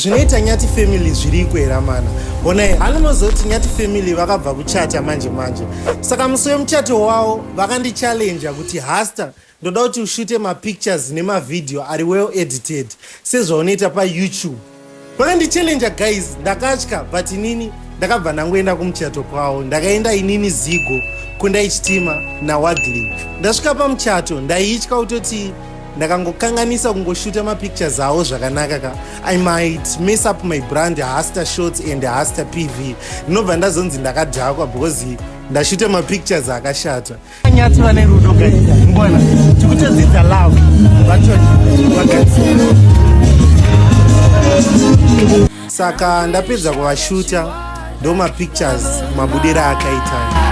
Zvinoita Nyati family zviriko here amana? Honai, anomozoti Nyati family vakabva kuchata manje manje. Saka musi wemuchato wavo vakandichallenger kuti Hasta ndoda kuti ushute mapictures nemavideo ari well edited sezvaunoita paYouTube. Vakandichallenger guys, ndakatya but inini ndakabva ndangoenda kumuchato kwavo. Ndakaenda inini Zigo, Kundai Chitima naWadley. Ndasvika pamuchato ndaitya kutoti ndakangokanganisa kungoshuta mapictures avo zvakanaka ka I might mess up my brand Hasta Shots and Hasta PV. Ndinobva ndazonzi ndakadhakwa because ndashuta mapictures akashata. Nyati vane rudo guys, mbona tikutodzidza love vacho vagadzira. Saka ndapedza kuvashuta ndo mapictures mabudiro akaita.